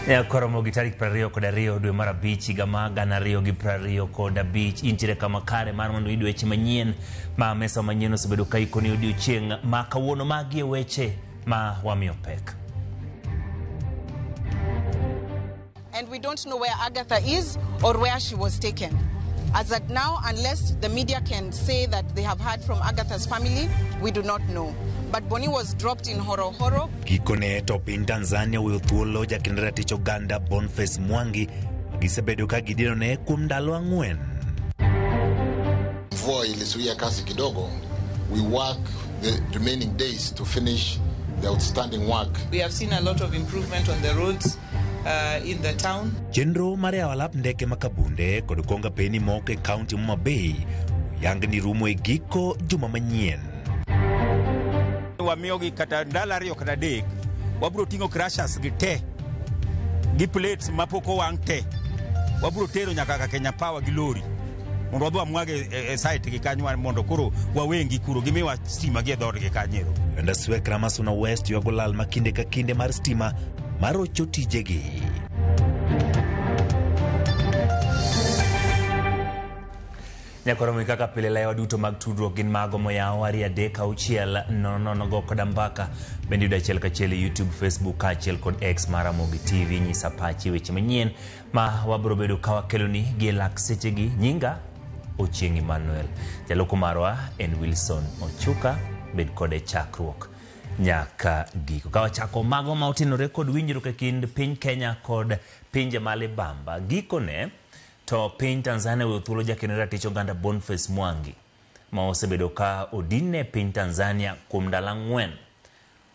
Koromo gi tarik 22 dwe mar 5 higa mar 2025 intiere kama kare mar mondo iyud weche manyien ma mesa manyien osebedo ka ikoni odiochieng' ma kawuono. Magi e weche ma wamiyo pek. And we don't know where Agatha is or where she was taken. As at now, unless the media can say that they have heard from Agatha's family, we do not know. But Bonnie was dropped in Horohoro. Gikone to piny Tanzania oweyo thuolo jakend ratich oganda Boniface Mwangi gisebedo ka gidinone kuom ndalo 4. Mvua ilizuia kazi kidogo. We work the remaining days to finish the outstanding work. We have seen a lot of improvement on the roads in the town. Chenro mar yawo alap ndeke ma Kabunde kod konga peni moko e kaunti ma Homa Bay oyang ni rumo e giko juma manyien. Wamiyogi kata ndalo 2 kata 3, wabiro ting'o crushers gi te gi plates mapok owang' te, wabiro tero nyaka ka Kenya Power gi lori mondo wadhi wamwage e site gi kanyo mondo koro wawengi kuro gimiwa stima gi e dhoodgi kanyero. Oganda Swekra ma Suna West ywago lal ma kinde ka kinde mar stima marocho tijegi. Nyakoromo kaka pile lewa duto mag tudruok gin mago moyaw 2 3 6 0 0 go koda mbaka bende yudo achiel kachiel e YouTube, Facebook kaachiel kod X mar Ramogi TV. Nyisa pachi weche manyien ma wabiro bedo ka wakeloni gi e lak sechegi. Nyinga Ochieng' Emmanuel, jaloko marwa en Wilson Ochuka. Bed kode chakruok nyaka giko. Ka wachako mago ma otenore kod winjruok e kind piny Kenya kod pinje ma libamba, gikone to piny Tanzania oweyo thuolo jakend ratich oganda Boniface Mwangi ma osebedo ka odinne piny Tanzania kuom ndalo 4.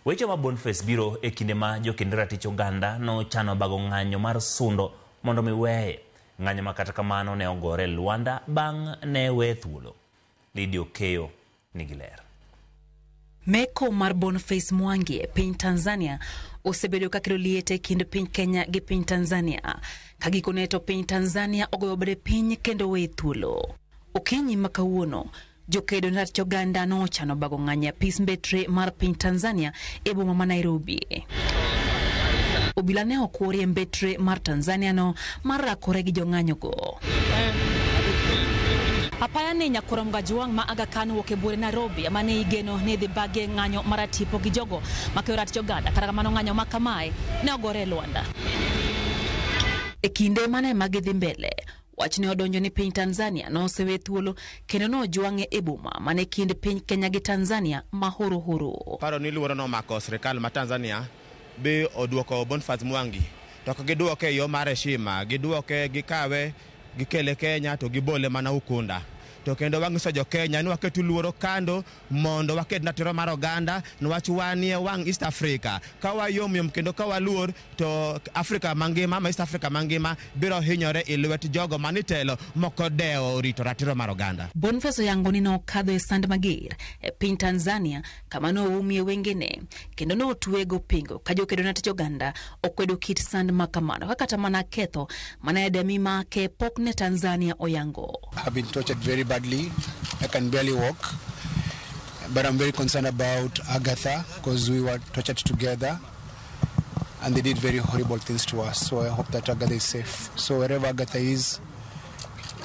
Weche ma Boniface biro e kinde ma jokend ratich oganda nochano bago ng'anyo mar sundo mondo mi weye. Ng'anyo ma kata kamano ne ogore Luanda bang' ne we thuolo. Lydia Okeyo nigi ler. Meko mar Boniface Mwangi e piny Tanzania osebedo ka kelo liet e kind piny Kenya gi piny Tanzania. Ka gikone to piny Tanzania ogoyo bade piny kendo weye thuolo. Okinyi ma kawuono, jokedo ne ratich oganda nochano bago ng'anyo e apis mbetre mar piny Tanzania e boma ma Nairobi. Obila ne okwori e mbetre mar Tanzania no mar rakore gi jong'anyogo. Apaya ni Nyakoro Mgajwang' ma Aga Khan wuok e buore Nairobi ema ne igeno ni dhi bagie ng'anyo mar tipo gi jogo makeyo ratich oganda. Kata kamano ng'anyo ma kamae ne ogore e Luanda. E kinde mane ma gidhi mbele, wach ne odonjo ni piny Tanzania nosewe thuolo kendo nojwang'e e boma mane kind piny Kenya gi Tanzania ma Horohoro. Paro ni luoro nomako sirikal ma Tanzania bi oduoko Boniface Mwangi, to ok giduoke e yo mar heshima, giduoke gikawe gikele Kenya to gibole mana Ukunda. To kendo wang'iso jo Kenya ni waketu luoro kando mondo waked ratiro mar oganda niwach wanie wang' East Africa. Ka wayom yom kendo ka waluor to Africa mangima ma East Africa mangima biro hinyore e lwet jogo manitelo moko dewo rito ratiro mar oganda. Boniface oyango ni nokadho e sand mager e piny Tanzania kama noumie wengene kendo notwego pingo ka jokedo ne ratich oganda okwedo kit sand ma kamano ka kata mana ketho mana e demi make pok ne Tanzania oyango. I've been tortured very badly. I can barely walk. But I'm very concerned about Agatha because we were tortured together and they did very horrible things to us. So I hope that Agatha is safe. So wherever Agatha is,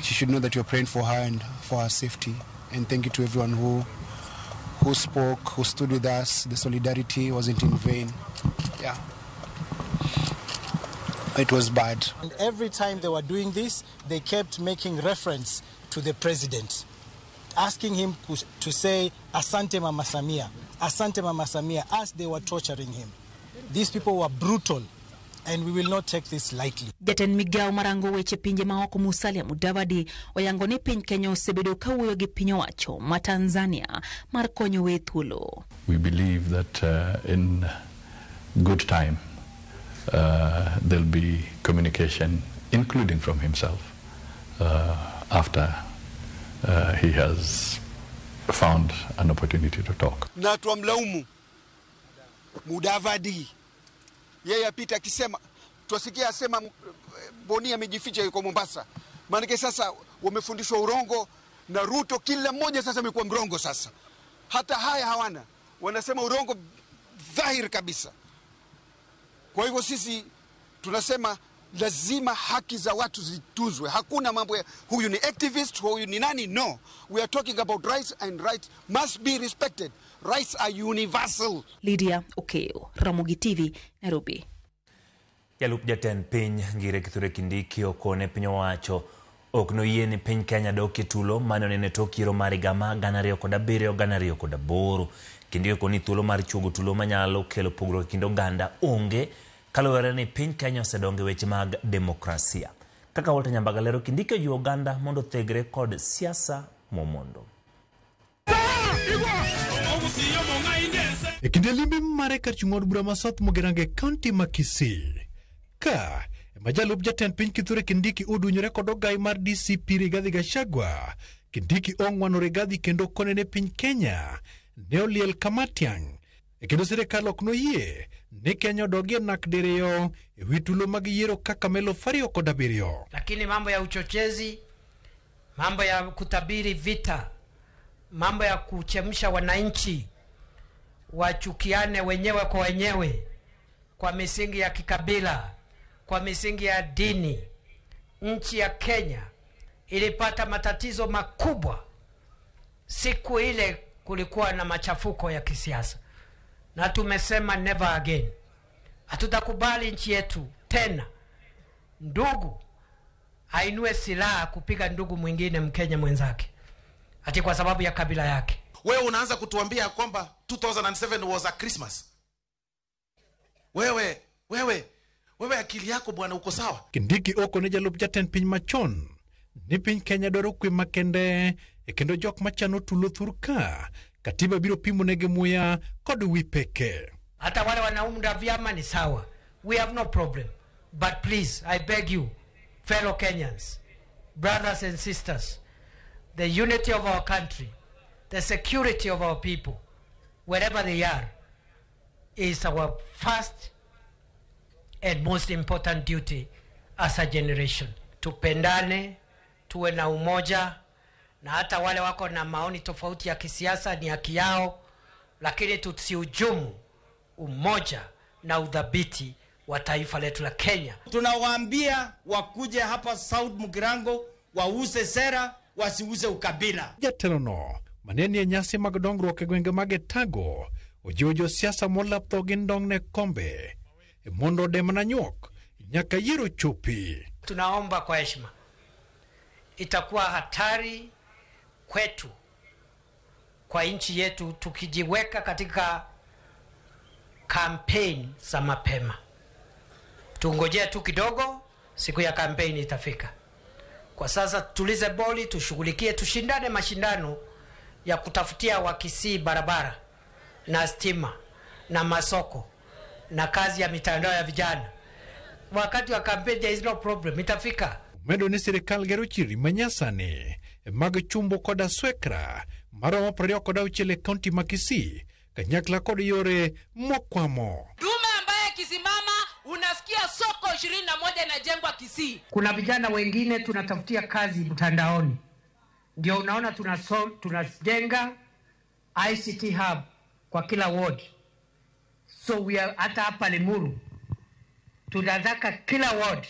she should know that you're praying for her and for her safety. And thank you to everyone who spoke, who stood with us. The solidarity wasn't in vain. Yeah. It was bad. And every time they were doing this, they kept making reference to the president, asking him to say, Asante Mama Samia, Asante Mama Samia, as they were torturing him. These people were brutal, and we will not take this lightly. Jatend migawo marango weche pinje maoko Musalia Mudavadi oyango ni piny Kenya osebedo kawuoyo gi piny owacho ma Tanzania mar konyo we thuolo. We believe that in good time there'll be communication, including from himself, after he has found an opportunity to talk. Na tuamlaumu Mudavadi, yeye apita akisema, twasikia asema Boni amejificha yuko Mombasa. Maana sasa wamefundishwa urongo na Ruto, kila mmoja sasa amekuwa mrongo sasa. Hata haya hawana, wanasema urongo dhahiri kabisa. Kwa hivyo sisi Tunasema lazima haki za watu zitunzwe. Hakuna mambo ya huyu ni activist, huyu ni nani. No, we are talking about rights and rights must be respected. Rights are universal. Lydia Okeo, Ramogi TV, Nairobi. Jalup jatend piny Ngire Kithure Kindiki okone piny owacho ok noyie ni piny Kenya dok e tulo mane onene tok yiero mar higa ma 2007 2008. Kindiki okoni thuolo mar chuogo tulo manyalo kelo pogruok e kind oganda onge kaluwore ni piny Kenya osedongo e weche mag demokrasia. Kaka Walter Nyambaga lero, Kindiki ojiwo oganda mondo othegre kod siasa momondo. E kinde limbe mare kar chung' od bura ma South Mugirango e kaunti ma Kisii. Ka ema jalup jatend piny Kithure Kindiki odunyore kod ogai mar DCP Rigathi Gachagua. Kindiki ong'wano Rigathi kendo kone ne piny Kenya ne oliel kamatiang'. E kendo sirikal ok noyie ni Kenya odogie nak diriyo e wi tulo mag yiero kaka melo 27. Lakini mambo ya uchochezi, mambo ya kutabiri vita, mambo ya kuchemsha wananchi wachukiane wenyewe kwa wenyewe kwa misingi ya kikabila, kwa misingi ya dini. Nchi ya Kenya ilipata matatizo makubwa siku ile kulikuwa na machafuko ya kisiasa, na tumesema never again. Hatutakubali nchi yetu tena ndugu ainue silaha kupiga ndugu mwingine Mkenya mwenzake ati kwa sababu ya kabila yake. Wewe unaanza kutuambia kwamba 2007 was a Christmas. Wewe akili yako bwana uko sawa? Kindiki okone jalup jatend piny machon ni piny Kenya dwaro kwe makende e kendo jok machano tulo thur ka katiba biro pimo negi muya kod wi peke. Hata wale wanaunda vyama ni sawa, we have no problem, but please I beg you fellow Kenyans, brothers and sisters, the unity of our country, the security of our people wherever they are is our first and most important duty as a generation. Tupendane, tuwe na umoja, na hata wale wako na maoni tofauti ya kisiasa ni haki yao, lakini tusihujumu umoja na udhabiti wa taifa letu la Kenya. Tunawaambia wakuje hapa South Mugirango wauze sera, wasiuze ukabila. Jatelono manenie nyasi mag dongruok e gwenge mag Etago ojiwo josiasa molap dhogi ndong' ne kombe mondo ode mana nyuok nyaka yiero chopi. Tunaomba kwa heshima, itakuwa hatari kwetu, kwa nchi yetu, tukijiweka katika campaign za mapema. Tungojee tu kidogo, siku ya campaign itafika. Kwa sasa tulize boli, tushughulikie, tushindane mashindano ya kutafutia Wakisii barabara na stima na masoko na kazi ya mitandao ya vijana. Wakati wa campaign there is no problem, itafika. Omedo ni sirikal gero chiri manyasani mag chumbo kod aswekra maromo 26 e kaunti ma Kisii kanyakla kod yore mokwamo. Dume ambaye akisimama unasikia soko 21 inajengwa Kisii. Kuna vijana wengine tunatafutia kazi mtandaoni, ndio unaona tunajenga ICT hub kwa kila ward. So we are, hata hapa Limuru tunataka kila ward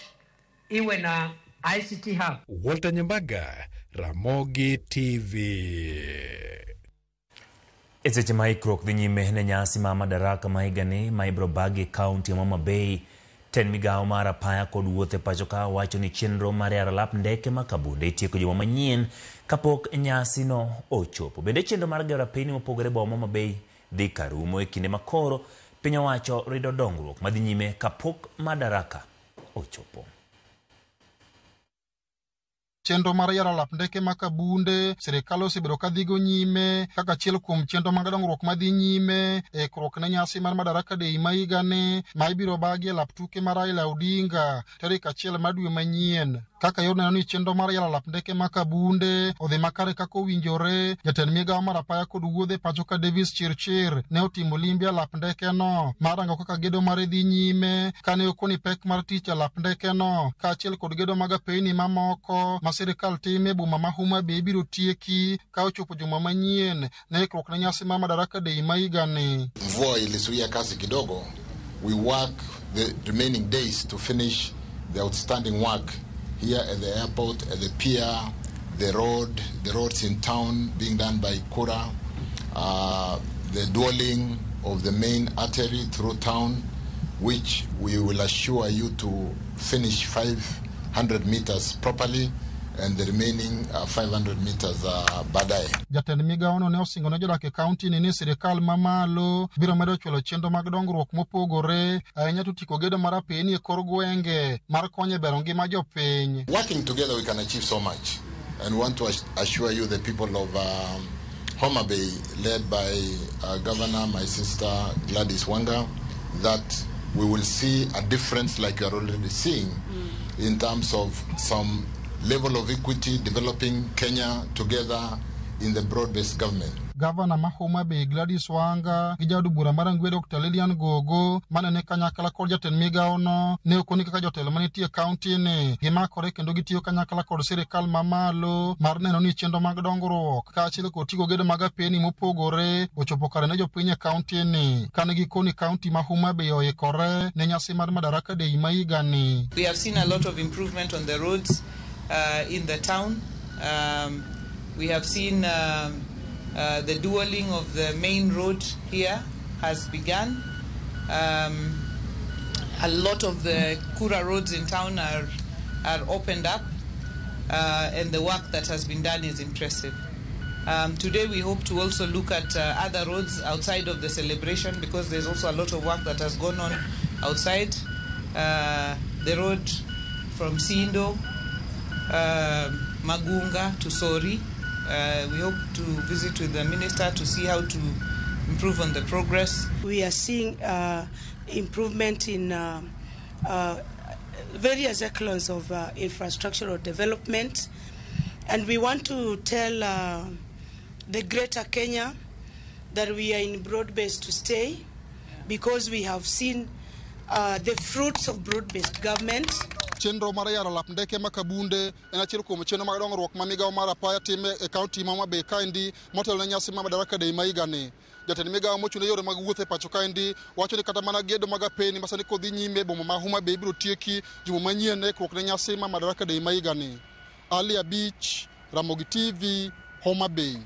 iwe na ICT hub. Walter Nyambaga, Ramogi TV. E seche ma ikruok dhi nyime ne nyasi ma Madaraka ma higani ma ibiro bagi e kaunti ya Homa Bay, tend migawo mar apaya kod wuoth e pacho ka wacho ni chenro mar yaro lap ndeke ma Kabunde itieko juma manyien kapok nyasi no ochopo. Bende chenro mar gero apeyni mopogore e boma Homa Bay dhi karumo e kinde ma koro piny owacho rido dongruok madhi nyime kapok Madaraka ochopo. Chenro mar yaro lap ndeke ma Kabunde sirikal osebedo ka dhigo nyime kaka achiel kuom chenro mag dongruok madhi nyime e ikruok ne nyasi mar Madaraka Day ma higani ma ibiro bagi e lap tuke mar Raila Odinga tarik 1 mar dwe manyien. Kaka yor neno ni chenro mar yaro lap ndeke ma Kabunde odhi makare kaka owinjore, jatend migawo mar apaya kod wuodhe e pacho ka Davis Chirchir ne otimo limbe e lap ndekeno mar rango kaka gedo mare dhi nyime kane okoni pek mar tich e lap ndekeno kaachiel kod gedo mag apeyni mamoko ma sirikal timo e boma ma Homa Bay ibiro tieki ka ochopo juma manyien ne ikruok ne nyasi mar Madaraka Day ma higani. Mvua ilizuia kazi kidogo, we work the remaining days to finish the outstanding work here at the airport, at the pier, the road, the roads in town being done by Kura, the dwelling of the main artery through town, which we will assure you to finish 500 meters properly and the remaining 500 meters baadaye. Jatend migawono ne osingo ne jodak e kaunti ni sirikal mamalo biro medo chwalo chenro mag dongruok mopogore ahinya to tiko gedo mar apeni e kor gwenge mar konyo e bero ngima jopiny. Working together we can achieve so much, and we want to assure you the people of Homa Bay, led by Governor, my sister Gladys Wanga, that we will see a difference like you are already seeing in terms of some level of equity, developing Kenya together in the broad-based government. Gavana ma Homa Bay Gladys Wanga gi jaod bura mar Rangwe Dr. Lilian Gogo mane ni kanyakla kod jatend migawono ne okoni kaka jotelo manitie e kaunti ni gimakore kendo gitiyo kanyakla kod sirikal mamalo mar neno ni chenro mag dongruok kaachiel kod tigo gedo mag apeni mopogore ochopo kare ne jopiny e kaunti ni kane gikoni kaunti ma Homa Bay oikore ne nyasi mar Madaraka Day ma higani. We have seen a lot of improvement on the roads in the town. We have seen the dualling of the main road here has begun. A lot of the Kura roads in town are opened up, and the work that has been done is impressive. Today we hope to also look at other roads outside of the celebration, because there's also a lot of work that has gone on outside. The road from Sindo, Magunga to Sori. We hope to visit with the minister to see how to improve on the progress. We are seeing improvement in various echelons of infrastructural development, and we want to tell the greater Kenya that we are in broad-based to stay, because we have seen the fruits of broad-based government. Chenro mar yaro lap ndeke ma Kabunde en achiel kuom chenro mag dongruok ma migawo mar apaya time e kaunti ma Homa Bay kaendi motelo ne nyasi mar Madaraka Day ma higani. Jatend migawo mochung' ne yore mag wuoth e pacho kaendi wacho ni kata mana gedo mag apeni ma sani kodhi nyime e boma ma Homa Bay ibiro tieki juma manyien e ikruok ne nyasi mar Madaraka Day ma higani. Ali Abich, Ramogi TV, Homa Bay.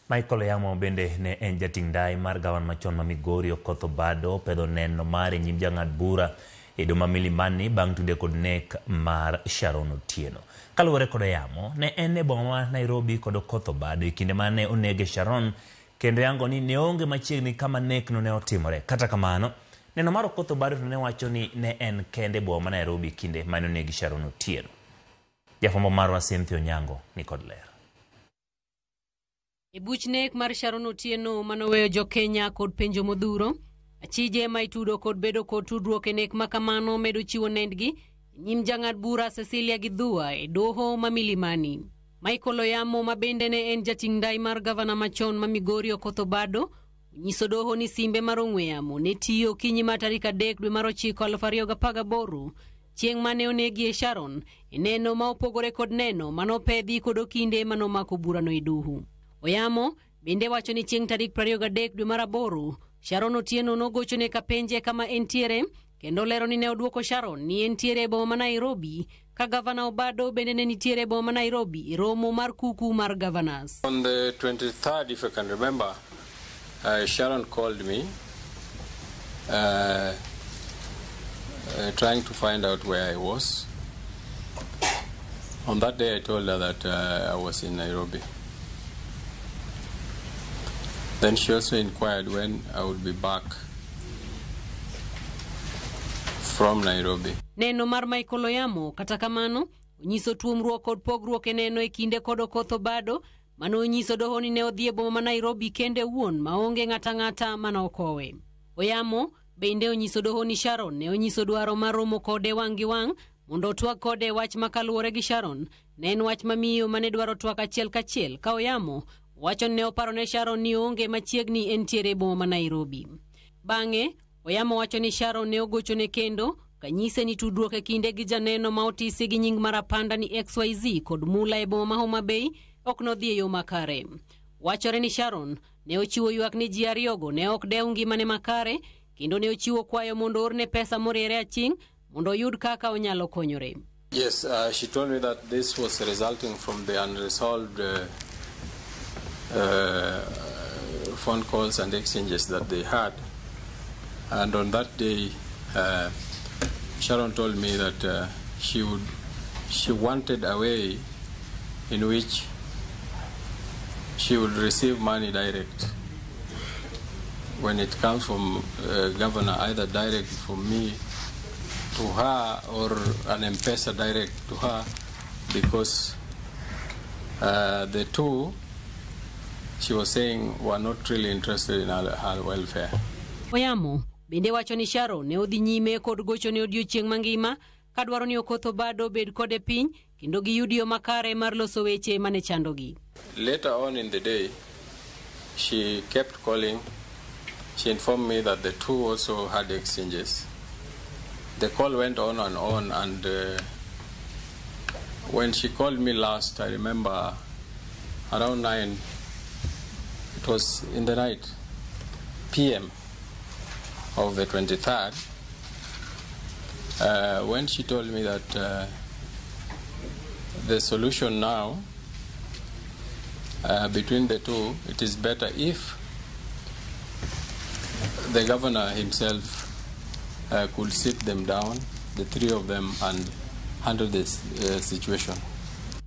Michael Oyamo bende ne en jating' ndai mar gavana machon ma Migori Okoth Obado opedho neno mare e nyim jang'ad bura e doho ma Milimani bang' tude kod nek mar Sharon Otieno. Kaluwore kod Oyamo, ne en e boma ma Nairobi kod Okoth Obado e kinde mane onege Sharon, kendo yango ni ne onge machiegni kama nekno ne otimore. Kata kamano, neno mar Okoth Obado to ne wacho ni ne en kende e boma ma Nairobi e kinde mane onegi Sharon Otieno. Jafwambo marwa Cynthia Onyango ni kod ler. E buch nek mar Sharon Otieno manoweyo jo-Kenya kod penjo modhuro, achije ma itudo kod bedo kod tudruok e nek makamano medo chiwo nendgi nyim jang'ad bura Cecilia Githua e doho ma Milimani. Michael Oyamo ma bende ne en jating' ndai mar gavana machon ma Migori Okoth Obado onyiso doho ni simbe mar ong'we yamo ne tiyo okinyi mar tarik 3 dwe mar 9 2018 chieng' mane onegie Sharon e neno ma opogore kod neno manopedhi kod okinde manomako burano e doho. Oyamo bende wacho ni chieng' tarik 23 dwe mar 8 Sharon Otieno nogochone kapenje kama entiere kendo lero ni ne oduoko Sharon ni entiere e boma ma Nairobi ka gavana Obado bende ne nitiere e boma ma Nairobi e romo mar kuku mar governors. On the 23rd, if I can remember, Sharon called me trying to find out where I was. On that day I told her that I was in Nairobi. Then she also inquired when I would be back from Nairobi. Neno mar Michael Oyamo kata kamano onyiso tuomruok kod pogruok e neno e kinde kod Okoth Obado mano onyiso doho ni ne odhi e boma ma Nairobi kende wuon maonge ng'ata ng'ata manokowe. Oyamo bende onyiso doho ni Sharon ne onyiso dwaro mar romo kode wang' gi wang' mondo otwag kode wach makaluwore gi Sharon ne en wach mamiyo mane dwaro twak achiel kachiel ka Oyamo wacho ne oparo ne Sharon ni onge machiegni entiere e boma ma Nairobi. Bang'e Oyamo wacho ni Sharon ne ogochone kendo kanyise ni tudruok e kinde gi janeno ma otisi gi nying mar apanda ni XYZ kod mula e boma ma Homa Bay ok nodhi e yo makare. Wachore ni Sharon ne ochiwo ywak ni ji ariyogo ne ok dew ngimane makare kendo ne ochiwo kwayo mondo oorne pesa moriere aching' mondo oyud kaka onyalo konyore. Yes, she told me that this was resulting from the unresolved phone calls and exchanges that they had. And on that day, Sharon told me that she wanted a way in which she would receive money direct. When it comes from governor, either direct from me to her or an M-Pesa direct to her, because the two, she was saying, were not really interested in her welfare. Oyamo bende wacho ni Sharon ne odhi nyime kod gochone odiochieng' mangima kadwaro ni Okoth Obado obed kode piny kendo giyud yo makare mar loso weche mane chandogi. Later on in the day, she kept calling. She informed me that the two also had exchanges. The call went on and on, and when she called me last, I remember around 9, it was in the night, PM of the 23rd, when she told me that the solution now between the two, it is better if the governor himself could sit them down, the three of them, and handle this situation.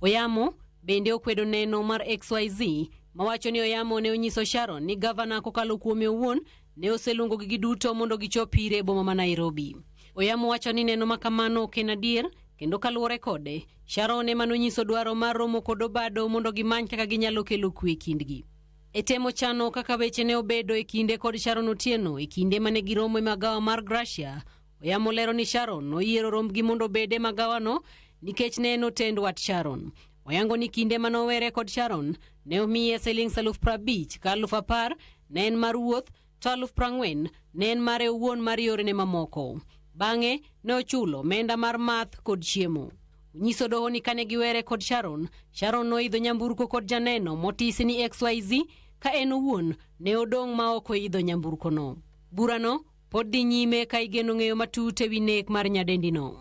Oyamo bende okwedo neno mar XYZ mawacho ni Oyamo ne onyiso Sharon ni gavana kokalo kuome owuon ne oseluongogi giduto mondo gichop ire e boma ma Nairobi. Oyamo wacho ni neno ma kamano ok en adier kendo kaluwore kode, Sharon ema nonyiso dwaro mar romo kod Obado mondo gimany kaka ginyalo kelo kwe e kindgi. E temo chano kaka weche ne obedo e kinde kod Sharon Otieno e kinde mane giromo e magawa mar Gracia, Oyamo lero ni Sharon noyiero rombgi mondo obed e magawano nikech ne en otend wat Sharon. Oyango ni kinde manowere kod Sharon ne omiye siling 50,000 ka 10,000 ne en mar wuoth to 40,000 ne en mare owuon mar yorene mamoko. Bang'e ne ochulo omenda mar math kod chiemo. Onyiso doho ni kane giwere kod Sharon, Sharon noidho nyamburko kod janeno motisi ni XYZ ka en owuon ne odong' ma ok oidho nyamburkono. Burano pod dhi nyime ka igeno ng'eyo matut ewi nek mar nyadendino.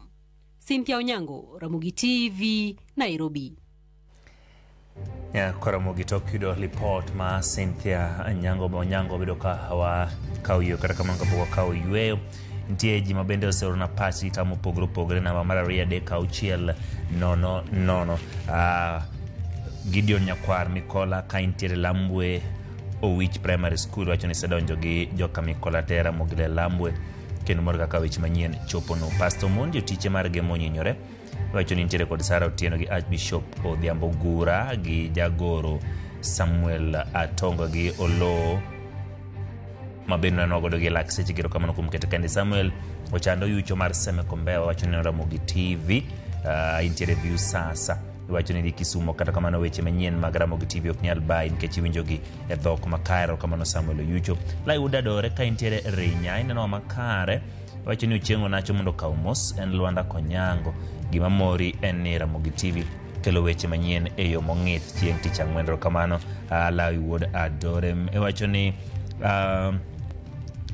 Cynthia Onyango, Ramogi TV, Nairobi. Koro tok yudo lipot ma Cynthia Onyango bedo ka wakawo yweyo, kata kamano kapok wakawo yweyo nitie ji ma bende oseorona pachgi kama opogore opogore. Namba mar 2 3 6 0 0. Gideon Nyakwar Mikola ka intiere Lambwe Owich Primary School wacho ni isedonjo gi joka Mikola te Ramogi le Lambwe kendo mor kaka weche manyien chopono. Pastor Mondi otiche marge monyinyore wacho ni nitiere kod Sara Otieno gi Archbishop Odhiambo Gura gi jagoro Samuel Atongo gi Oloo mabende neno godo gi lak seche gero kamano kuom keto kende. Samuel Ochando yucho mar Seme Kombewa wacho ni Ramogi TV intiere view sasa iwacho ni dhi Kisumo, kata kamano weche manyien mag Ramogi TV ok nyal bayi nikech iwinjogi e dhok makare. Kamano Samuel Oyucho. Laiuda Dore ka intiere Rinya ineno makare wacho ni Ochieng' Onacho mondo okaw mos en Lwanda Konyango. Gima mori en ni Ramogi TV kelo weche manyien e yo mong'ith chieng' tich ang'wen. Kamano Lawi wuod Adore iwacho ni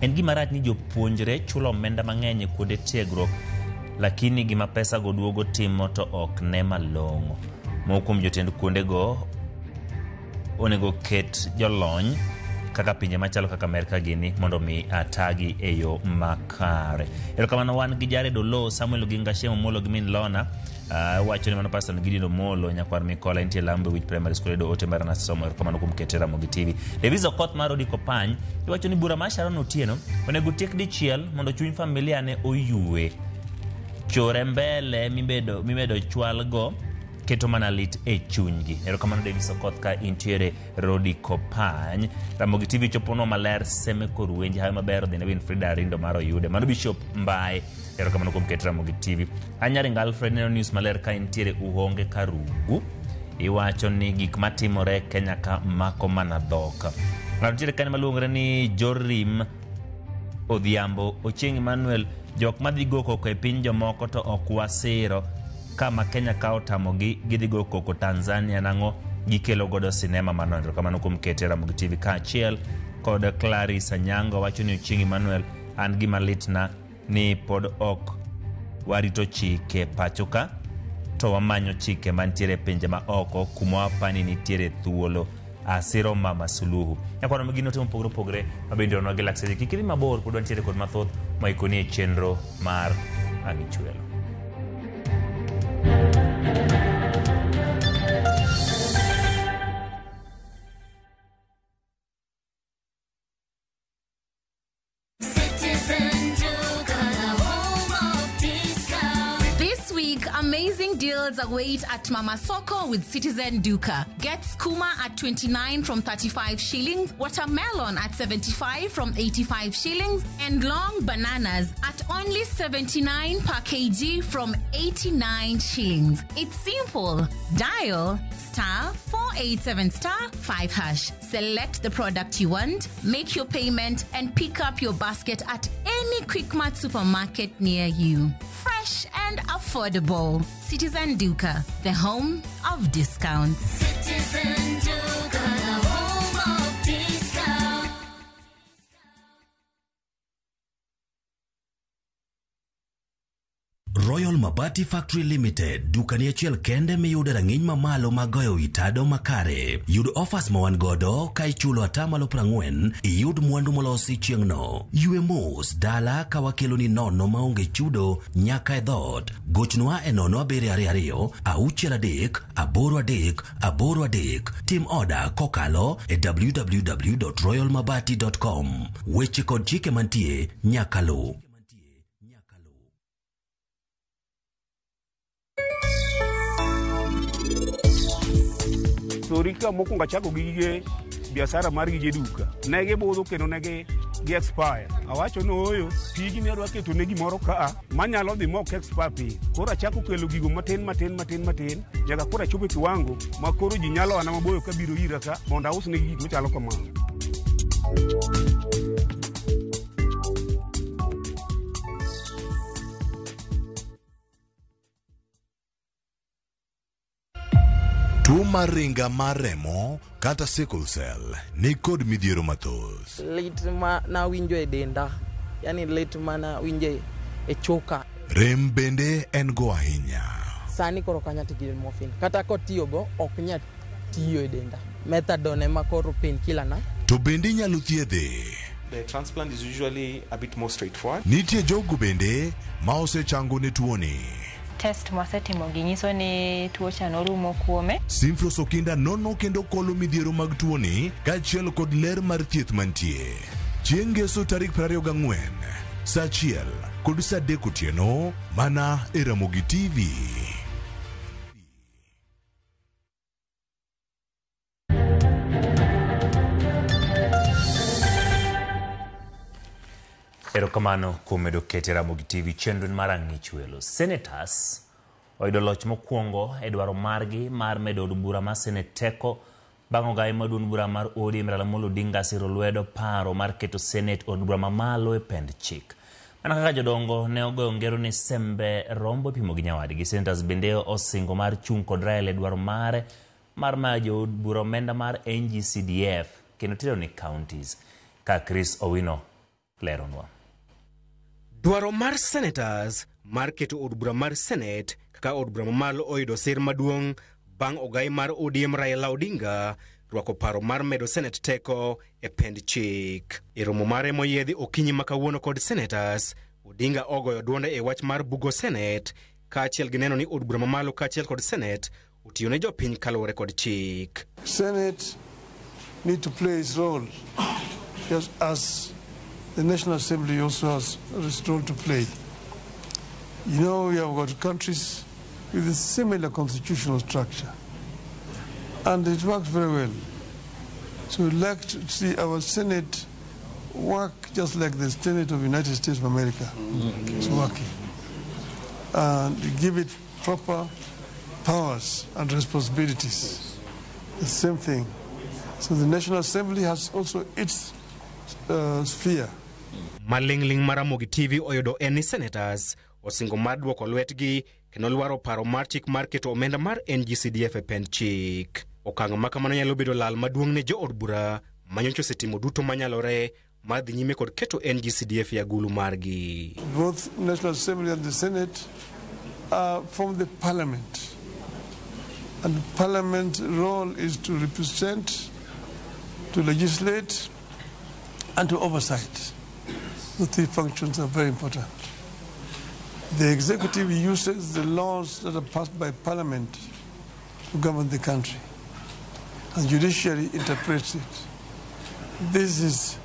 en gima rach ni jopuonjre chulo omenda mang'eny e kuonde tiegruok, lakini gima pesa go duogo timo to ok ne malong'o. Moko kuom jotend kuondego onego ket jolony kaka pinje machalo kaka Amerka gini mondo mi atagi e yo makare. Erokamano wan gi Jared Oloo, Samuel Oginga Shemo Molo gi min Lona. Wacho ni mano Pastor Gideon Omolo nyakwar Mikola entie Lambe Wich Primary School edo ote mar nasomo. Erokamano kuom kete Ramogi TV. Davis Okoth mar Odiko Pany iwacho ni bura mar Sharon Otieno onego tiek dichiel mondo chuny familia ne oyue. Chore mbele mimedo chwalgo keto mana lit e chunygi. Erokamano Davis Okoth ka intiere Rodi Kopany. Ramogi TV choponwa maler seme kor wenje hayo maber odhi ne Winfrida Arindo mar Oyude. Mano Bishop Mbae. Erokamano kuom keto Ramogi TV. Anyaringa Alfred neno news maler ka intiere Uhonge Karugu. Iwacho ni gik matimore Kenya ka mako mana dhok. Ng'ato nitiere kanyo maluongore ni Jorim Odhiambo Ochieng' Emmanuel, jok madhi go koko e piny jomoko to ok wasiro kama Kenya ka otamogi gidhi go koko Tanzania nang'o gikelo godo sinema manono. Kamano kuom kete Ramogi TV kaachiel kod Clarice Anyango wacho ni Ochieng' Emmanuel An gima litna ni pod ok warito chike pacho ka to wamanyo chike mantiere e pinje ma oko kuma wapani nitiere thuolo. Asiro Mama Suluhu. Nyakwaro gin ote mopogore opogore ma bende onwa gi lakseche. Kik idhi mabor pod wantiere kod mathoth moikoni e chenro mar Ang'ichwelo. This week, amazing deals await at Mama Soko with Citizen Duka. Get skuma at 29 from 35 shillings, watermelon at 75 from 85 shillings, and long bananas at only 79 per kg from 89 shillings. It's simple. Dial star 487 star 5 hash. Select the product you want, make your payment, and pick up your basket at any Quickmart supermarket near you. Fresh and affordable. Citizen Duka, the home of discounts. Citizen Duka, the home of discount. Royal Mabati Factory Limited, dukani achiel kende miyude rang'iny mamalo mag goyo wi tado makare. Yud offers ma wan godo ka ichulo atamalo 40 iyud mwandu molosi chieng'no. Ywe mos dala ka wakeloni nono maonge chudo nyaka e dhoot. Gochnwa e 0722 63 83 83. Tim oda kokalo e www.royalmabati.com. Weche kod chike mantie nyaka luw. Sori ka mokwongo achako gi gige biashara mar gige duka, ne gibudho kendo ne gi expire. Awacho ni ooyo, tijni adwa keto ne gimoro kaa manyalo dhi mok expire piyo. Koro achako kelo gigo matin matin matin matin nyaka koro achopo e kiwango ma koro ji nyalo ana maboyo kabiro ira ka mondo ausnegi gik machalo kamano. Tuo mar ringa mar remo kata sickle cell ni kod midhiero mathoth. Lit ma nawinjo e denda, yani lit ma nawinjo e choka. Rem bende en go ahinya. Sani koro ok anyal tiyo gi morphine, kata kotiyogo ok nyal tiyo e denda. Methadone ema koro painkiller na. To bende inyalo thiedhe. The transplant is usually a bit more straightforward. Nitie jogo bende ma osechango ne tuoni. Test mwasetimo gi nyiso ni tuo cha norumo kuome. Simfros Okinda nono kendo kolo midhiero mag tuoni kaachiel kod ler mar thieth mantie. Chieng' Ngeso tarik 24, saa 1 kod saa 3 otieno mana e Ramogi TV. Erokamano kuom medo kete Ramogi TV chenro mar Ang'ichwelo. Senators oyudo loch mokwongo e dwaro margi mar medo od bura mar Senate teko bang' ogaye ma duond bura mar ODM Raila Amolo Odinga siro lwedo paro mar keto Senate od bura mamalo e pend chik. Mana kaka jodongo ne ogoyo ngero ni sembe rombo ipimo gi nyawadgi, Senators bende osingo mar chung' kod Raila e dwaro mare mar mayo jood bura omenda mar NGCDF kendo tero ni counties. Ka Chris Owino leronwa. Dwaro mar senators mar keto od bura mar Senate kaka od bura mamalo oyudo sir maduong' bang' ogai mar ODM Raila Odinga rwako paro mar medo Senate teko e pend chik. E romo mare moyiedhi okinyi ma kawuono kod senators, Odinga ogoyo duonde e wach mar bugo Senate kaachiel gi neno ni od bura mamalo kaachiel kod Senate otiyo ne jopiny kaluwore kod chik. Senate need to play its role just as the National Assembly also has its role to play. You know, we have got countries with a similar constitutional structure, and it works very well. So we'd like to see our Senate work just like the Senate of the United States of America is working, and give it proper powers and responsibilities. The same thing. So the National Assembly has also its sphere. Maling'ling' mar Ramogi TV oyudo en ni senators osingo mar duoko lwetgi kendo lwaro paro mar chik mar keto omenda mar NGCDF e pend chik. Okang' ma kamano nyalo bedo lal maduong' ne jood bura manyocha osetimo duto manyalore mar dhi nyime kod keto NGCDF e agulu margi. Both National Assembly and the Senate are from the Parliament. And Parliament's role is to represent, to legislate, and to oversight. The three functions are very important. The executive uses the laws that are passed by Parliament to govern the country, and judiciary interprets it. This is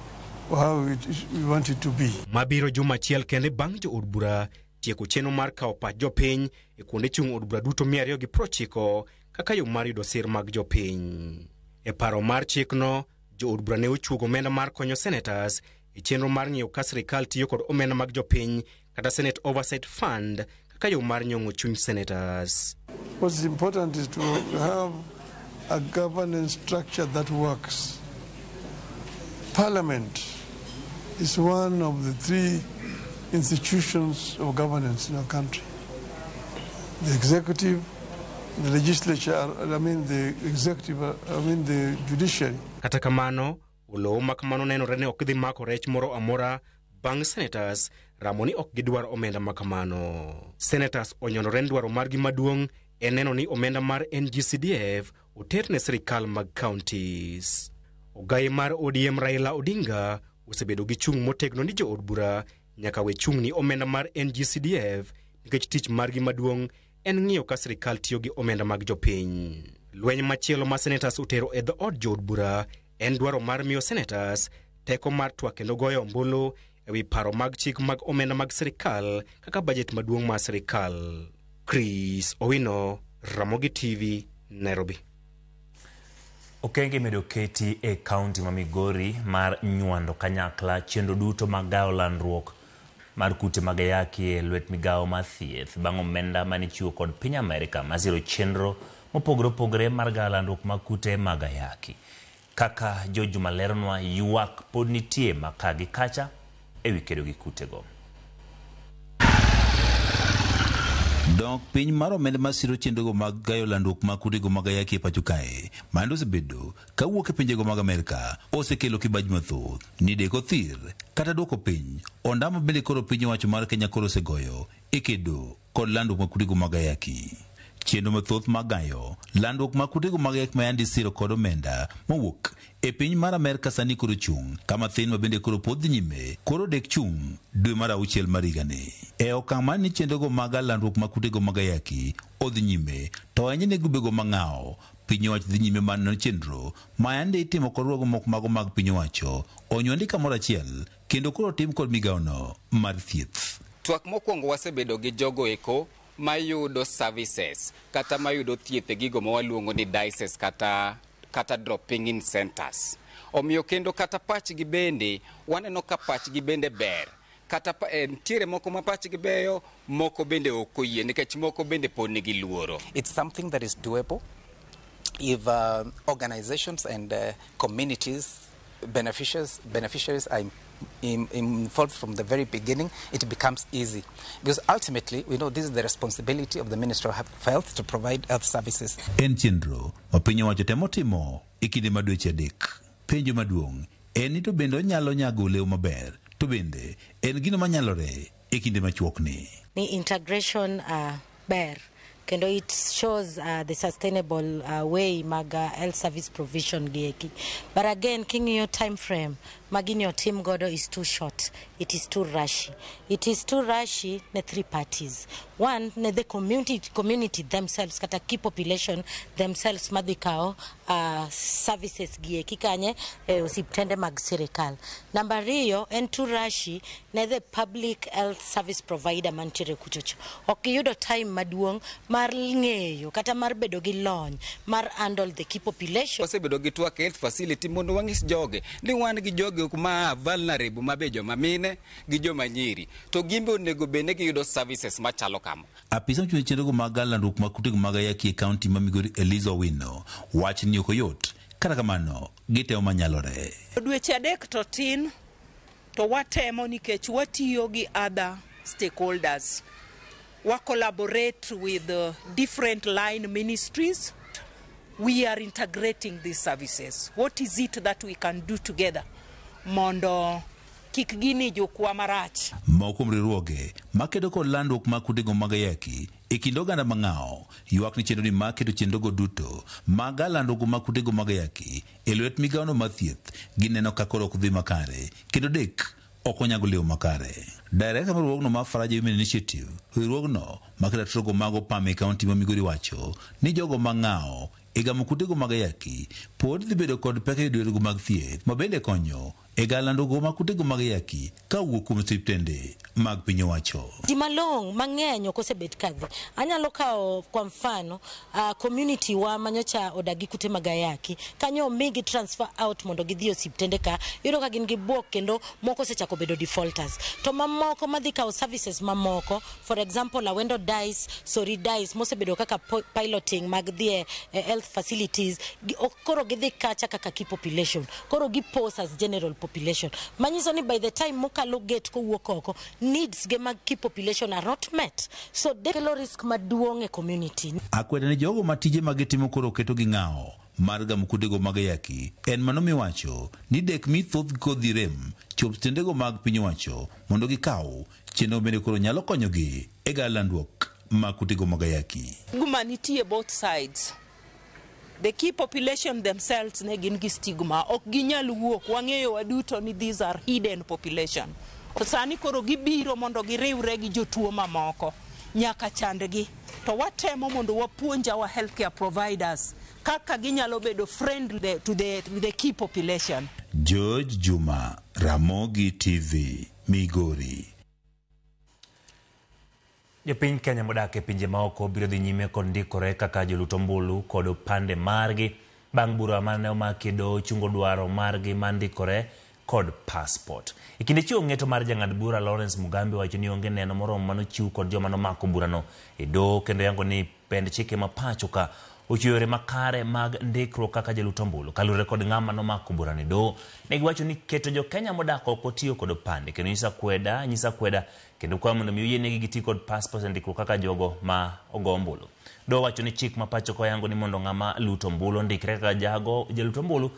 how we want it to be. Mabiro juma achiel kende bang' jo od bura tieko chenro mar kawo pach jopiny e kuonde chung' od bura duto 290 kaka yo mar yudo sir mag jopiny. E paro mar chikno, jo od bura ne ochuogo omenda mar konyo senators e chenro mar ng'iyo ka sirikal tiyo kod omenda mag jopiny kata Senate Oversight Fund kaka yo mar nyong'o chuny senators. What's important is to have a governance structure that works. Parliament is one of the three institutions of governance in our country. The executive, the legislature, I mean the executive, I mean the judiciary. Kata kamano, olowo ma kamano nenore ni ok dhi mako rech moro amora bang' senators ramo ni ok gidwar omenda ma kamano. Senators onyonore ni dwaro margi maduong' en neno ni omenda mar NGCDF oter ne sirikal mag counties. Ogai mar ODM Raila Odinga osebedo gi chung' motegno ni jo od bura nyaka we chung' ni omenda mar NGCDF nikech tich margi maduong' en ng'iyo ka sirikal tiyo gi omenda mag jopiny. Lweny machielo ma senators otero e dhood jo od bura en dwaro mar miyo senators teko mar twak kendo goyo ombulu ewi paro mag chik mag omenda mag sirikal kaka bajet maduong' mar sirikal. Chris Owino, Ramogi TV, Nairobi. Okenge imedo keti e kaunti ma Migori mar nywando kanyakla chenro duto mag gayo landruok mar kute mag ayaki e lwet migawo mar thieth bang' omenda mane ichiwo kod piny Amerka masiro chenro mopogore opogore mar gayo landruok mag kute mag ayaki. Kaka George Juma leronwa, ywak pod nitie maka gi kacha ewi kedo gi kutego. Dok piny mar omenda masiro chenrogo mag gayo landruok mag kutego mag ayaki e pacho kae mano osebedo kawuok e pinjego mag Amerka osekelo kibaji mathoth ni deko thir kata duoko piny ondamo bende koro piny owacho mar Kenya koro osegoyo e kedo kod landruok mag kutego mag ayaki. Chenro mathoth mag gayo landruok mag kutego mag ayaki ma yande isiro kod omenda mowuok e piny mar Amerka sani koro chung' kama thin ma bende koro pod dhi nyime koro dek chung' dwe mar auchiel mar higani. E okang' mar ni chenrogo mag landruok mag kutego mag ayaki odhi nyime to ahinya ne grubego mang'awo piny owacho dhi nyime mar nono chenro ma yande itimo kod riwruoge moko mago mag piny owacho onywandi kamoro achiel kendo koro tim kod migawono mar thieth. Twak mokwongo wasebedo gi jogo eko mayudo services kata mayudo thieth e gigo ma waluongo ni dices kata dropping in centers. Omiyo kendo kata pachgi bende waneno ka pachgi bende ber. Kata nitiere moko ma pachgi beyo, moko bende ok oyie nikech moko bende pod nigi luoro. It's something that is doable if organizations and communities, beneficiaries are involved from the very beginning. It becomes easy because ultimately we know this is the responsibility of the Ministry of Health to provide health services. En chenro ma piny owacho temo timo e kinde ma dweche adek. Penjo maduong' en ni to bende onyalo nyago olemo maber to bende en gino manyalore e kinde machuokni. Ni integration ber kendo it shows the sustainable way mag health service provision gieki. But again, king'iyo time frame magini otim godo is too short. It is too rushy. It is too rushy ne three parties. One, ne the community themselves, kata key population themselves madhi kawo services gieki kanye osiptende mag sirikal. Number ariyo, en too rushy ne the public health service provider mantiere kuchocho. Ok giyudo time maduong' mar ng'eyo kata mar bedo gi lony mar handle the key population. Wasebedo gi twak health facility mondo wang'is joge ni wan gi joge ma vulnerable ma be joma mine gi joma nyiri to gimbe onego bed ni giyudo services machalo kama. Apisa mochung' ne chenrogo mag landruok mag kutego mag ayaki e kaunti ma Migori Eliza Owino wacho ni ok oyot, kata kamano gitemo manyalore. Dweche adek to tin to watemo nikech watiyo gi other stakeholders. We collaborate with different line ministries. We are integrating these services. What is it that we can do together mondo kik gini jukwa marach. Moko kuom riwruoge makedo kod landruok mag kutego mag ayaki e kind oganda mang'awo ywak ni chenro ni mar keto chenrogo duto mag landruok mag kutego mag ayaki e lwet migawono mar thieth gineno ka koro ok dhi makare kendo dek ok onyago lemo makare. Director mar riwruogno mar Faraja Women Initiative, riwruogno maketo ratiro mag opam e kaunti ma Migori wacho ni jogo mang'awo e gamo kutego mag ayaki pod dhi bedo kod pek e yudo yorego mag thieth ma bende konyo e galandruok mag kutego mag ayaki ka owuok kuom osiptende mag piny owacho. Ji malong' mang'eny ok osebet kadhi. Anyalo kawo kwa mfano community wa manyocha odak gi kute mag ayaki. Kanyo omigi transfer out mondo gidhi e osiptende ka, iyudo ka gin gi buok kendo moko osechako bedo defaulters. To mamoko madhi kawo services mamoko, for example Awendo Dice, Sori Dice, mosebedo kaka piloting mag dhi e health facilities, koro gidhi kacha kaka key population. Koro gi pose as general population. Manyiso ni by the time mokalo gate kowuok oko, needs ge mag key population are not met. So kelo risk maduong' e community. Akweda ni jogo ma tije magitimo koro keto gi ng'awo mar gamo kutego mag ayaki en mano miwacho ni dek mi thoth kodhi rem chop tendego mag piny owacho mondo gikaw chenro bende koro nyalo konyogi e galandruok mag kutego mag ayaki. Stigma nitie both sides. The key population themselves ne gin gi stigma, ok ginyal wuok, wang'eyo waduto ni these are hidden population. To sani koro gibiro mondo giriwre gi jotuo mamoko nyaka chandgi. To watemo mondo wapuonj our healthcare providers kaka ginyalo bedo friendly to the key population. George Juma, Ramogi TV, Migori. Jopiny Kenya modak e pinje maoko biro dhi nyime kod ndikore kaka jolut ombulu kod opande margi bang' bura mane omaki e doho chungo dwaro margi mar ndikore kod passport. E kinde chiwo ng'eto mar jang'ad bura Lawrence Mugambi wacho ni onge neno moromo manochiw kod joma nomako burano e doho kendo yango ni pend chike ma pacho ka ochiwo yore makare mag ndikruok kaka jalut ombulu. Kaluwore kod ng'ama nomako burano e doho, ne giwacho ni keto jo Kenya modak oko tiyo kod opande kendo nyiso akweda kendo kwayo mondo mi oyienegi giti kod passport e ndikruok kaka jogo ma ogo ombulu. Doho wacho ni chik ma pacho ka oyango ni mondo ng'ama luto ombulu ondikre kaka jalut ombulu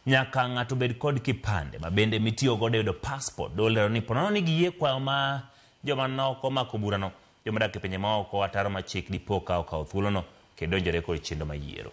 nyaka ng'ato bed kod kipande ma bende mitiyo godo e yudo passport. Doho lero ni ponono ni giyie kwayo ma joma nok omako burano, joma odak e pinje maoko ataro ma chik dipo ka okawo thuolono kendo donjore kod chenro mar yiero.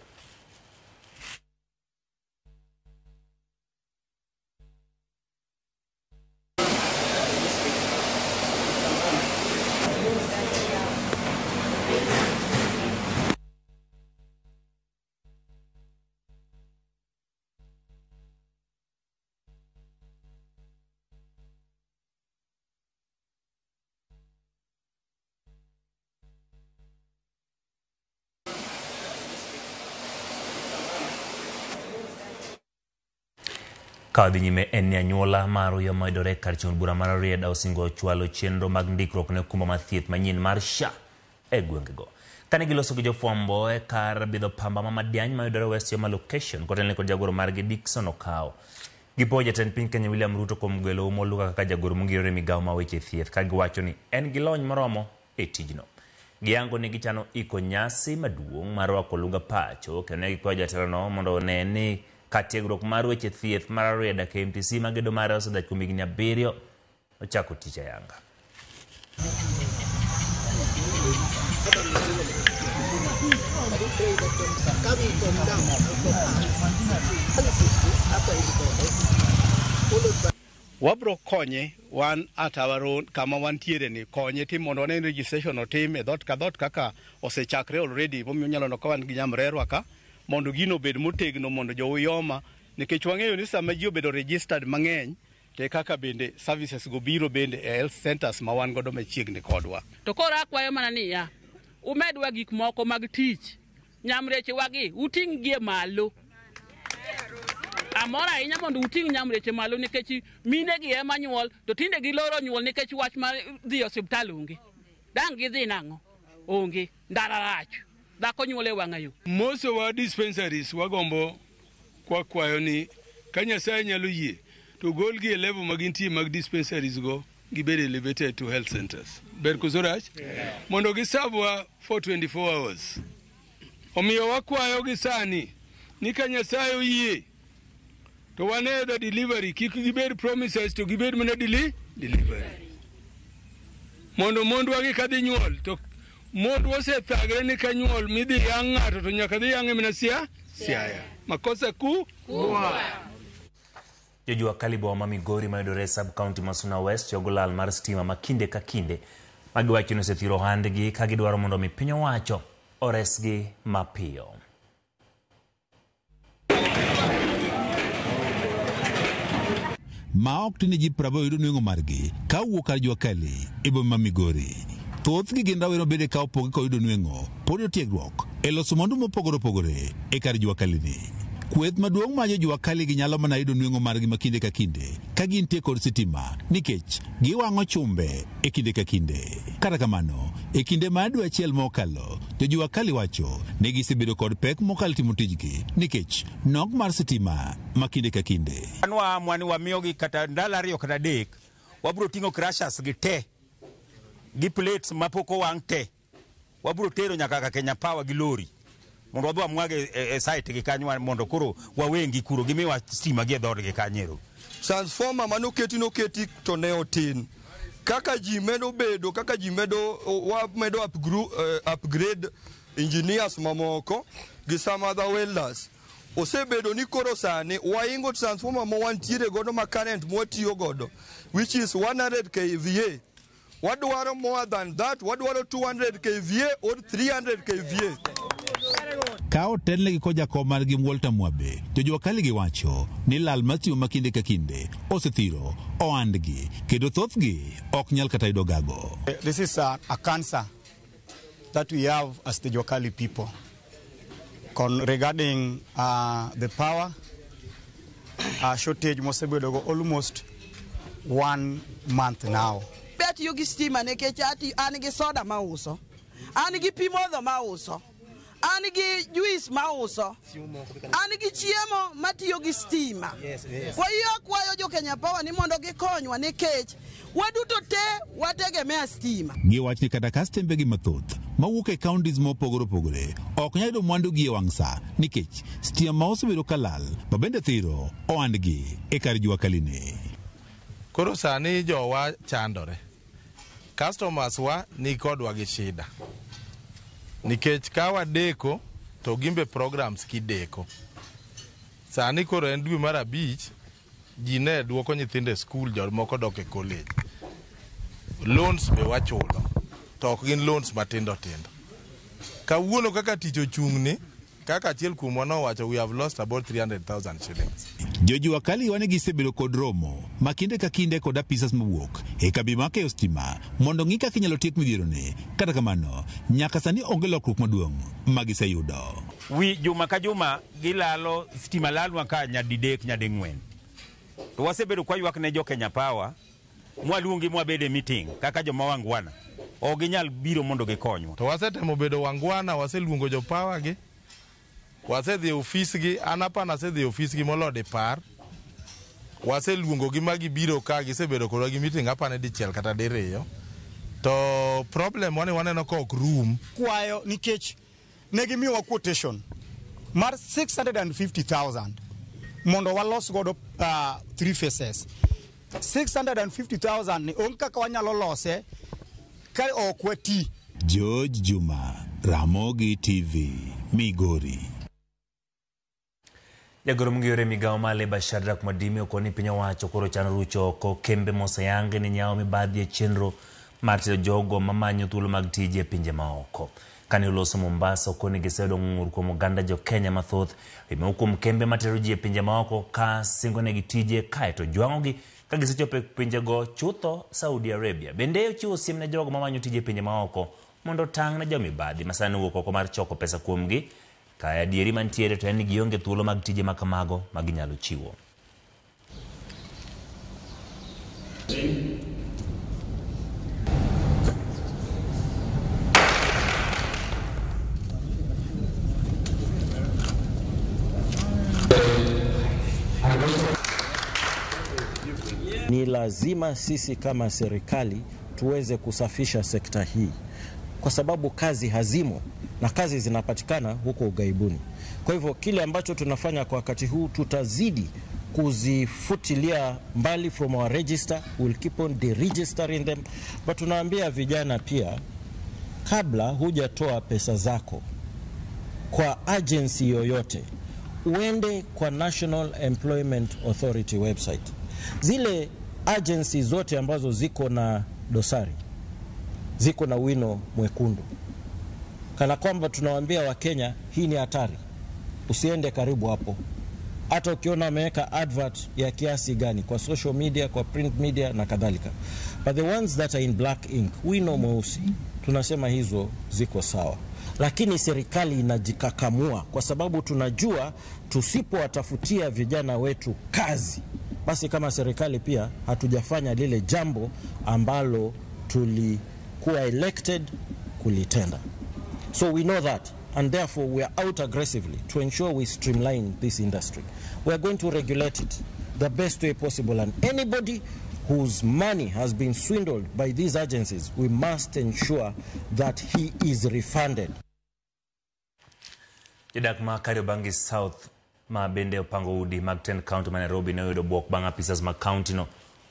Ka dhi nyime en ni anyuola mar Uyoma mayudore kar chung' bura mar Rarieda osingo chwalo chenro mag ndikruok ne okumba mar thieth manyien mar SHA e gwengego. Kane giloso gi jofwambo e kar bidho pamba ma Madiany mayudore West Uyoma location kotelne kod jagoro margi Dickson Okawo. Gipuoyo jatend piny Kenya William Ruto kuom gwelo Ouma Oluka kaka jagoro mongirore e migawo mar weche thieth ka giwacho ni en gi lony moromo e tijno. Giyango ni gichano iko nyasi maduong' mar rwako Oluka pacho kendo ne gikwayo jatelono mondo one ni ka tiegruok mar weche thieth mar Rarieda KMTC magedo mare osedhach kuom higni 7 ochako tich ayanga. Wabro konye wan at our own kama wantiere ni konye tim mondo wane registration otim e dhoot ka dhoot kaka osechakre already momiyo nyalo neno ka wan gi nyamrerwa ka mondo gino obed motegno mondo jo Uyoma nikech wang'eyo ni sama ji obedo registered mang'eny te kaka bende services go biro bende e health centers ma wan godo machiegni kodwa. To koro akwayo mana niya, umedwa gik moko mag tich, nyamreche wagi uting' gi e malo. Amor ahinya mondo uting' nyamreche malo nikech mine gi ema nyuol to tinde giloro nyuol nikech wach mar dhi e osiptal onge. Dang' gidhi nang'o? Onge. Ndara rach. Dhako nyuol e wang'a yo. Most of our dispensaries wagombo kwakwayo ni ka Nyasaye nyalo yie to golgi e level ma gintie mag dispensaries go gibed elevated to health centers. Ber koso rach? Mondo gisabwa for 24 hours. Omiyo wakwayo gi sani ni ka Nyasaye oyie To wane the delivery, kik gibed promises to gibed mana delivery. Mondo mondwa gi kadhi nyuol, to mondwa osethagre ni ka nyuol midhi yang' ng'ato to nyaka dhi yang'e mana Siaya. Makosa ku? Kubwa. Jojua kali boma ma Migori mayudore e sub county ma Suna West yogo lal mar stima ma kinde ka kinde magiwacho ni osethiro ohandgi ka gidwaro mondo mi piny owacho oresgi mapiyo. Ma ok tin ji 80 yudo nweng'o margi ka owuok kar jua kali e boma ma Migori. Thothgi gin rawere mabende ka opogi kod yudo nweng'o pod yudo tiegruok e loso mwandu mopogore opogore e kar jua kali ni. Kweth maduong' ma jojua kali gi nyalo mana yudo nweng'o margi ma kinde ka kinde ka gintie kod sitima nikech giwang'o chumbe e kinde ka kinde. Kata kamano, e kinde mar dwe achiel mokalo, jojua kali wacho ni gisebedo kod pek mokalo timo tijgi nikech nok mar sitima ma kinde ka kinde. An waamua ni wamiyogi kata ndalo 2 kata 3, wabiro ting'o crushers gi te gi plates mapok owang' te, wabiro tero nyaka ka Kenya Power gi lori mondo wadhi wamwage e site gi kanyo mondo koro wawengi kuro gimiwa stima gi e dhoodgi kanyo. Transformer manoketi noketi to ne otin. Kaka ji medo bedo, kaka ji medo, wamedo upgrade engineers mamoko gi some other welders. Osebedo ni koro sani waingo transformer ma wantiere godo ma current mwatiyo godo, which is 100 kVA. Wadwaro more than that, wadwaro 200 kVA or 300 kVA. Ka otelnegi kod jakom margi Walter Mwabe, jojua kali giwacho ni lal mar stima ma kinde ka kinde osethiro ohandgi kendo thothgi ok nyal kata yudo gago. This is a cancer that we have as the Jua Kali people regarding the power shortage mosebedo go almost 1 month now. Atiyo gi stima nikech an gi soda mauso, an gi pi modho mauso, an gi juice mauso, an gi chiemo matiyo gi stima. Kwa hiyo akwayo jo Kenya Power ni mondo gikonywa nikech waduto te wategemea stima. Giwach ni kata ka stembegi mathoth mawuok e counties mopogore opogore ok nyal yudo mwandugi e wang' sa nikech stima ma osebedo ka lal ma bende thiro ohandgi e kar jua kali ni. Koro sani jowa chandore. Customers wa ni kodwa gi shida. Nikech ka wadeko to gimbe programs kideko. Sani koro en dwe mar 5, ji ne duoko nyithindo e skul, jomoko dok e college. Loans be wachulo, to ok gin loans matindo tindo. Kawuono kaka tich ochung'ni, kaka achiel kuomwa nowacho, we have lost about 300,000 shillings. Jojua kali wane gisebedo kod romo ma kinde ka kinde kod apisas mowuok e kambi mar keyo stima mondo ng'i kaka inyalo tiek midhieroni. Kata kamano, nyaka sani onge lokruok maduong' ma giseyudo. Wi juma ka juma gilalo stima lalwa ka nyadidek nyading'wen. To wasebedo kwa ywak ne jo Kenya Power, mwaluongi mwabede meeting kaka joma wangwana. Ok ginyal biro mondo gikonywa. To wasetemo bedo wangwana, waseluongo jo power gi. Wasedhi e ofis gi, an apana asedhi e ofis gi moloyo dipar. Waseluongo gi ma gibiro ka, gisebedo kodwa gi meeting apane dichiel kata diriyo. To problem wani waneno ka ok rum. Kwayo nikech ne gimiyowa quotation mar 650,000 mondo walos godo 3 phases. 650,000 ni onge kaka wanyalo lose ka ok wati. George Juma, Ramogi TV, Migori. Jagoro mong'ere e migawo mar Labour Shadrack Mwadime okoni piny owacho koro chano rucho oko kembe moseyang ni nyawo mibadhi e chenro mar tero jogo mamanyo thuolo mag tije e pinje maoko. Kane oloso Mombasa, okoni giseyudo ng'ur kuom oganda jo Kenya mathoth e kuom kembe matero ji e pinje maoko ka singonegi tije kaeto jwang'ogi ka gisechopo e pinjego chutho Saudi Arabia. Bende ochiwo siem ne jogo mamanyo tije e pinje maoko mondo otang' ne jomibadhi ma sani wuok oko mar choko pesa kuomgi. Ka adieri mantiere to en ni gionge thuolo mag tije ma kamago ma ginyalo chiwo. Ni lazima sisi kama serikali tuweze kusafisha sekta hii, kwa sababu kazi hazimo na kazi zinapatikana huko ughaibuni. Kwa hivyo kile ambacho tunafanya kwa wakati huu, tutazidi kuzifutilia mbali from our register. We'll keep on deregistering them, but tunaambia vijana pia, kabla hujatoa pesa zako kwa agency yoyote, uende kwa National Employment Authority website. Zile agency zote ambazo ziko na dosari, ziko na wino mwekundu, kana kwamba tunawaambia Wakenya hii ni hatari, usiende karibu hapo. Hata ukiona ameweka advert ya kiasi gani kwa social media, kwa print media na kadhalika. But the ones that are in black ink, wino mweusi, tunasema hizo ziko sawa. Lakini serikali inajikakamua kwa sababu tunajua tusipowatafutia vijana wetu kazi, basi kama serikali pia hatujafanya lile jambo ambalo tulikuwa elected kulitenda. So we know that, and therefore we are out aggressively to ensure we streamline this industry. We are going to regulate it the best way possible, and anybody whose money has been swindled by these agencies, we must ensure that he is refunded. Jodak ma Kariobangi South ma bende opango udi mag tend county ma Nairobi ne oyudo bwok bang' apisas mag county no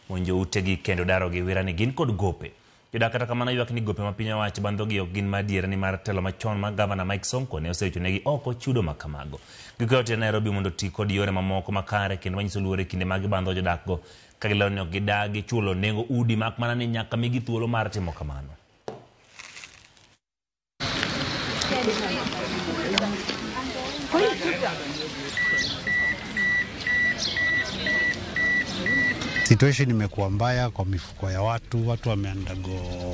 monjo utegi kendo darogi wira ni gin kod gope. Jodak kata kamano ywak ni gope ma piny owacho bandhogi ok gin madiera nimar telo machon mar gavana Mike Sonko ne osewechonegi oko chudo ma kamago. Gikwayo tend Nairobi mondo oti kod yore mamoko makare kendo manyiso luor e kinde ma gibandho jodakgo ka gilero ni ok gidagi chulo nengo udi mak mana ni nyaka migi thuolo mar timo kamano. Situation imekuwa mbaya kwa mifuko ya watu, watu wameandago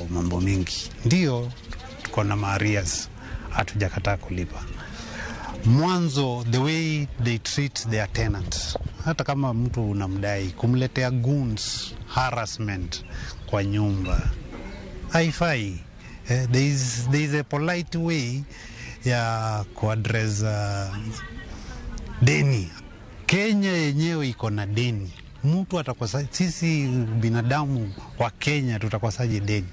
mambo mingi. Ndio tuko na arrears, hatujakataa kulipa. Mwanzo the way they treat their tenants, hata kama mtu unamdai kumletea goons harassment kwa nyumba haifai. There is a polite way ya kuaddress deni. Kenya yenyewe iko na deni. Mtu atakosa, sisi binadamu wa Kenya tutakosaje deni?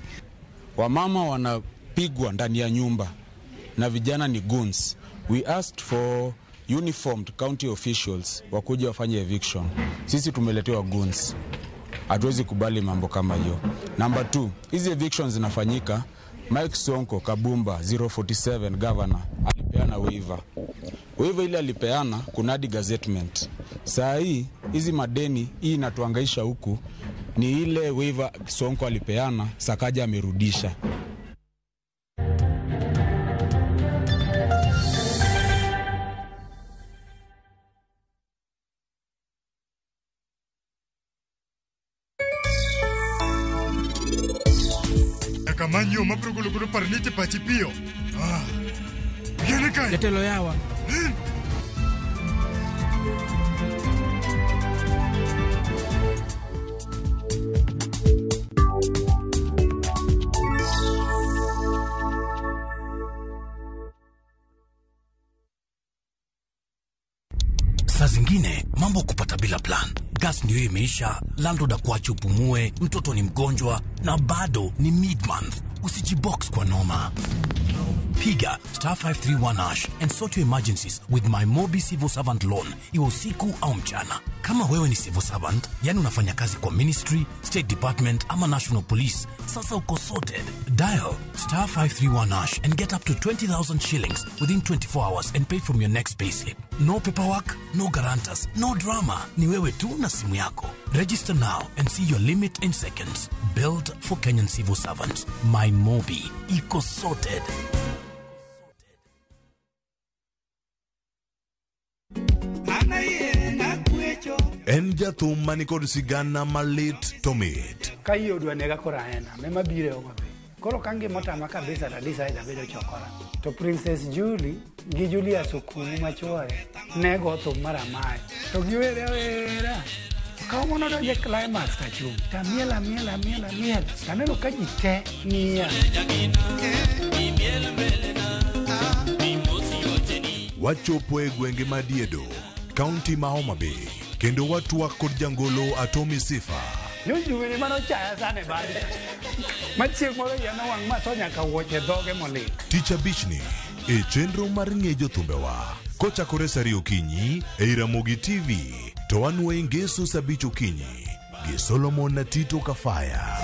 Wamama wanapigwa ndani ya nyumba na vijana ni goons. We asked for uniformed county officials wakuja wafanye eviction. Sisi tumeletewa goons. Hatuwezi kubali mambo kama hiyo. Number 2, hizi evictions zinafanyika. Mike Sonko Kabumba 047 governor alipeana waiver. Waiver ile alipeana kunadi gazettement. Saa hii hizi madeni hii inatuhangaisha huku ni ile waiver Sonko alipeana, Sakaja amerudisha. Kamanyo mabro golo parnite pachi pio. Ah. Jatelo yawa. Saa zingine mambo kupata bila plan. Gas ndio imeisha, landlord akuache upumue, mtoto ni mgonjwa na bado ni mid-month. Usijibox kwa noma. Piga star 531 hash and sort your emergencies with my Mobi Civil Servant Loan, iwe usiku au mchana. Kama wewe ni civil servant, yani unafanya kazi kwa ministry, state department ama national police, sasa uko sorted. Dial star 531 hash and get up to 20,000 shillings within 24 hours and pay from your next payslip. No paperwork, no guarantors, no drama. Ni wewe tu na simu yako. Register now and see your limit in seconds. Built for Kenyan civil servants. My Mobi. Iko sorted. En jathum manikod sigana malit to mit. Ka yie odwa nega koro aena, ema biro e Homa Bay. Koro ka ngima otama kabisa to adecide abedo chokora. To Princess Julie gi Julius Okumu machuore ne go thum mar amae. To giwere awera. Kawuono donjo e climax tachung'. Tamiel amiel amiel amiel. Taneno ka ji te ng'iya. Wachopo e gwenge ma Diedo, kaunti ma Homa Bay, kendo watwak kod jangolo Atomi Sifa. Juju mano chaya sana e badi. Machieng' moro iya nowang' maso nyaka wuoche dhoge molil. Tich abichni e chenro mar ng'e jothumbewa kochakore saa ariyo okinyi ei Ramogi TV. To wanwoye Ngeso sa 5 okinyi gi Solomon na Tito Kafaya.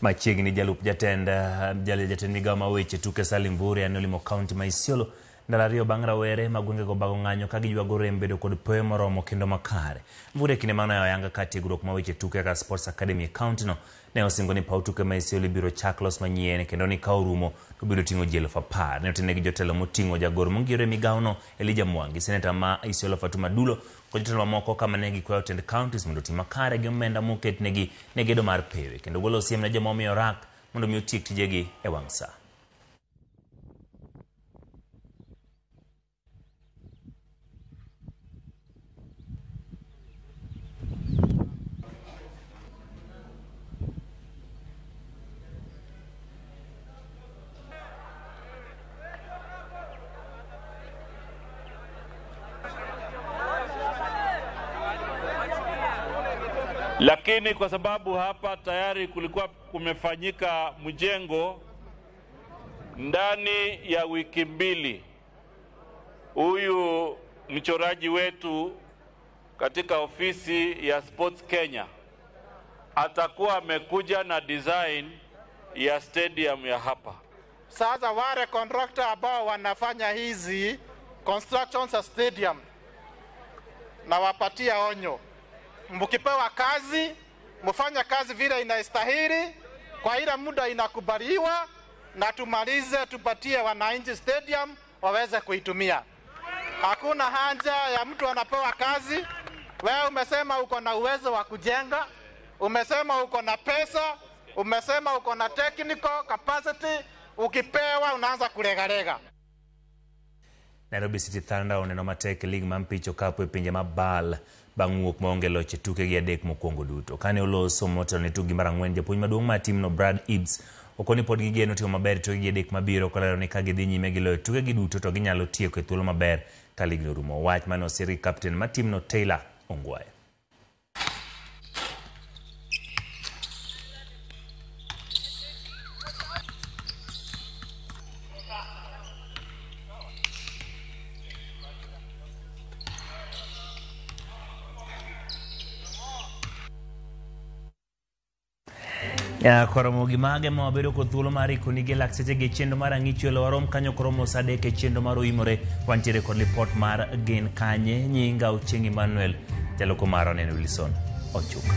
Machiegni jalup jatend jatend migawo ma weche tuke Salim Mvurya ne olimo kaunti ma Isiolo ndalo 2 bang' rawere ma gwengego bago ng'anyo ka giywago rem bedo kod pewe moromo kendo makare. Mvurya kinde mano oyanga ka tiegruok ma weche tuke kaka Sports Academy e kaunti no ne osingo ni paw tuke ma Isiolo ibiro chak los manyien kendo ni ka orumo to biro ting'o ji 10,000. Ne otene gi jotelo moting'o jagoro mongirore migawo no Elijah Mwangi, seneta ma Isiolo Fatuma Dulo kod jotelo mamoko kama ne gikwayo tend counties mondo oti makare gi omenda moketnegi ne gedo mar pewe kendo golo siem ne joma omiyo rak mondo mi otiek tijegi e wang' sa. Lakini kwa sababu hapa tayari kulikuwa kumefanyika mjengo ndani ya wiki 2, huyu mchoraji wetu katika ofisi ya Sports Kenya atakuwa amekuja na design ya stadium ya hapa. Sasa wale contractor ambao wanafanya hizi constructions za stadium, na wapatia onyo, mkipewa kazi mfanye kazi vile inastahili kwa ile muda inakubaliwa, na tumalize tupatie wananchi stadium waweze kuitumia. Hakuna haja ya mtu anapewa kazi, wewe umesema uko na uwezo wa kujenga, umesema uko na pesa, umesema uko na technical capacity, ukipewa unaanza kulegalega. Nairobi City Thunder oneno matek lig mar mpich okapu e pinje ma BAL bang' wuok maonge loch e tukegi 3 mokwongo duto. Kane oloso motelo ne tukgi mar 4, japuonj maduong' mar timno Brad Ibs okoni pod gigeno timo maber e tukegi 3 mabiro, kolero ni ka gidhi nyime gi loyo tukegi duto to ginyalo tieko e thuolo maber ka ligno orumo. Wach mane osir gi kapten mar timno Taylor Ongwae. Koromo gi mage ma wabedo kod thuolo mar ikoni gi lakteche gi chenro mar ang'ichwelo warom kanyo koromo sa 3 e chenro mar oimore. Wantiere kod lipot mar gin kanye. Nyinga Ochieng' Emmanuel, jaloko mar Oneno Wilson Ochuka.